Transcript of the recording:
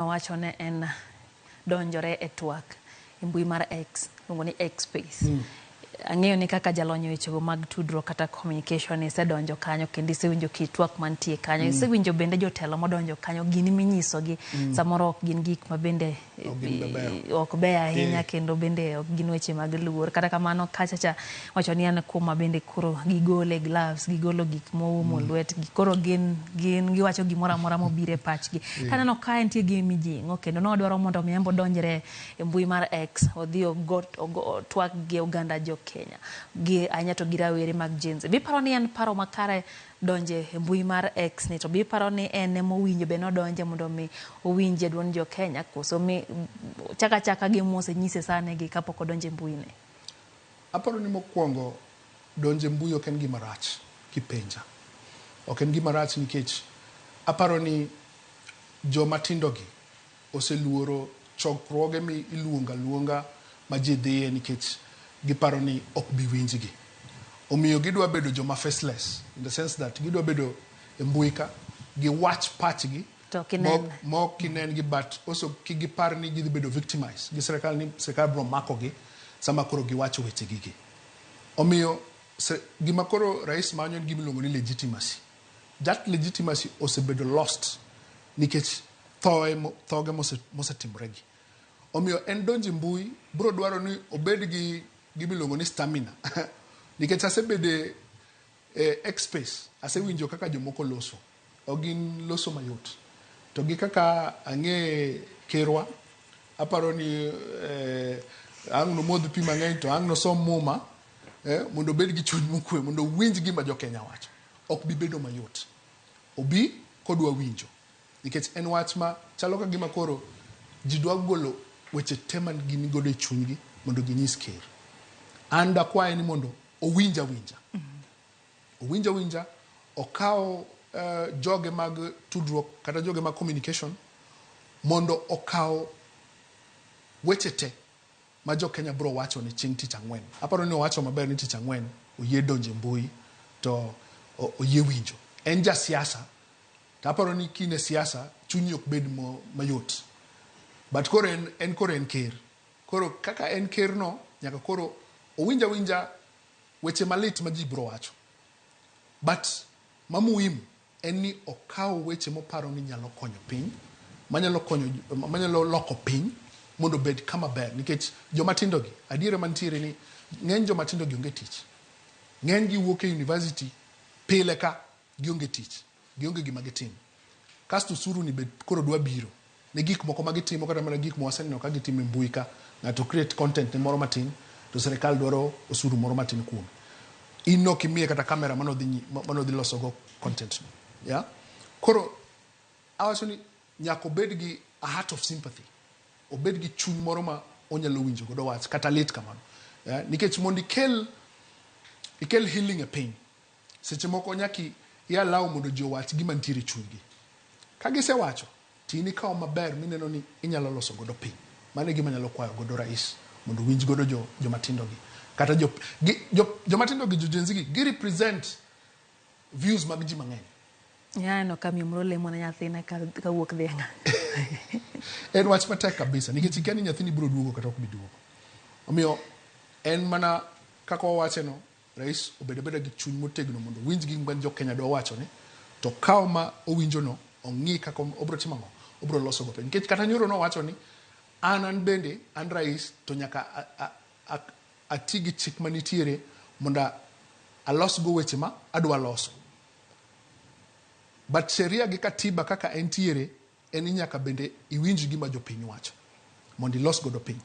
Owacho ne en donjore e twak e mbui mar X, iluongo ni X space. Ang'eyo ni kaka jalony e wechego mag tudruok kata communication isedonjo kanyo kendo isewinjo kit twak mantie kanyo. Isewinjo bende jotelo modonjo kanyo gini minyisogi samoro ok gin gik ma bende Ok gin mabeyo. Ok beyo ahinya kendo bende ok gin weche mag luor. Kata kamano kacha cha wacho ni en kuma bende koro gigole gloves, gigolo gik moumo lwetgi. Koro gin giwacho gimoro amora mobiro e pachgi. Taneno ka entie gi mijing'o kendo nodwaro mondo mi en be odonjre e mbui mar X odhi ogo, ogo, otwak gi oganda jo Kenya gi ahinya to gi rawere mag Gen Z. Biparo ni en paro makare donje e mbui mar X ni to biparo ni en ema owinjo bed nodonje mondo mi owinje duond jo Kenya koso mi chaka chaka gi mosenyise sani gi kapok odonje e mbui ni? Aparo ni mokwongo donjo e mbui ok en gima rach kipenja. Ok en gima rach nikech aparo ni joma tindo gi oseluoro chokruoge mi iluongo aluonga ma ji dhiye nikech giparo ni ok bi winjgi. Omiyo gidwa bedo joma faceless in the sense that gidwa bedo e mbui ka giwach pachgi To ok inen. Ma ok inen gi, but also kik gipar ni gidhi bedo victimized gi sirikal, ni sirikal biro makogi sama koro giwacho weche gigi. Omiyo gima koro rais manyo en gima iluongo ni legitimacy. That legitimacy osebedo lost nikech thoe thoge mosetimore gi. Omiyo en donjo e mbui biro dwaro ni obed gi gima iluongo ni stamina nikech asebede e X space, asewinjo kaka jomoko loso. Ok gin loso mayot. To gi kaka ang'e kerwa, aparo ni ang' nomodh pi mang'eny to ang' nosom muma mondo obed gi chuny mokwe mondo owinj gima jo Kenya wacho. Ok bi bedo mayot. Obi kodwa winjo. Nikech en wach ma chalo ka gima koro ji dwa golo weche te ma gin godo e chunygi mondo ginyis ker. An dakwaye ni mondo owinj awinja. Owinj awinja, okaw joge mag tudruok kata joge mag communication mondo okaw weche te ma jo Kenya biro wacho ni chieng' tich ang'wen. Aparo ni owacho maber ni tich ang'wen oyie donjo e mbui to oyie winjo. En ja siasa to aparo ni kine siasa chunyi ok bed mayot. But koro en koro en ker. Koro kaka en ker no nyaka koro owinj awinja weche malit ma ji biro wacho. But ma muhimu en ni okaw weche moparo ni nyalo konyo piny, manyalo konyo, manyalo loko piny mondo obed kama ber. Nikech joma tindo gi, adiera mantiere ni ng'eny joma tindo gi onge tich. Ng'eny gi wuok e university pile ka gionge tich, gionge gima gitimo. Kasto osuru ni be koro dwa biro ne gik moko ma gitimo kata mana gik ma waseneno ka gitimo e mbui ka ng'ato create content ne moro matin to sirikal dwaro osuru moro matin kuome. In nok imiye kata kamera manodhi losogo content no. Yeah? Koro awacho ni nyaka obed gi a heart of sympathy. Obed gi chuny moro ma onyalo winjo godo wach kata lit kamano. Yeah? Nikech mondo ikel healing e piny, seche moko nyaka i allow mondo ji owach gima nitiere e chunygi. Ka gisewacho, to in ikawo maber mineno ni inyalo loso godo piny. Mano e gima anyalo kwayo godo rais mondo owinj godo joma tindo gi. Kata joma tindo gi, jo Gen Z gi, gi represent views mag ji mang'eny. Nyaneno ka miyo moro lemo ne nyathine kawuok dhi e ng'anyo. En wach matek kabisa nikech ikia ni nyathini biro duogo kata ok bi duogo. Omiyo en mana kaka wawache no, rais obed abeda gi chuny motegno mondo owinj gik ma jo Kenya dwa wacho ni to kaw ma owinjo no ong'i kaka obiro timo ang'o, obiro loso go piny. Nikech kata nyoro nowacho ni an bende an rais to nyaka ati gi chik manitiere mondo alos go weche ma adwa loso. But sheria gi katiba kaka entiere en ni nyaka bende iwinj gima jopiny wacho mondo ilos godo piny.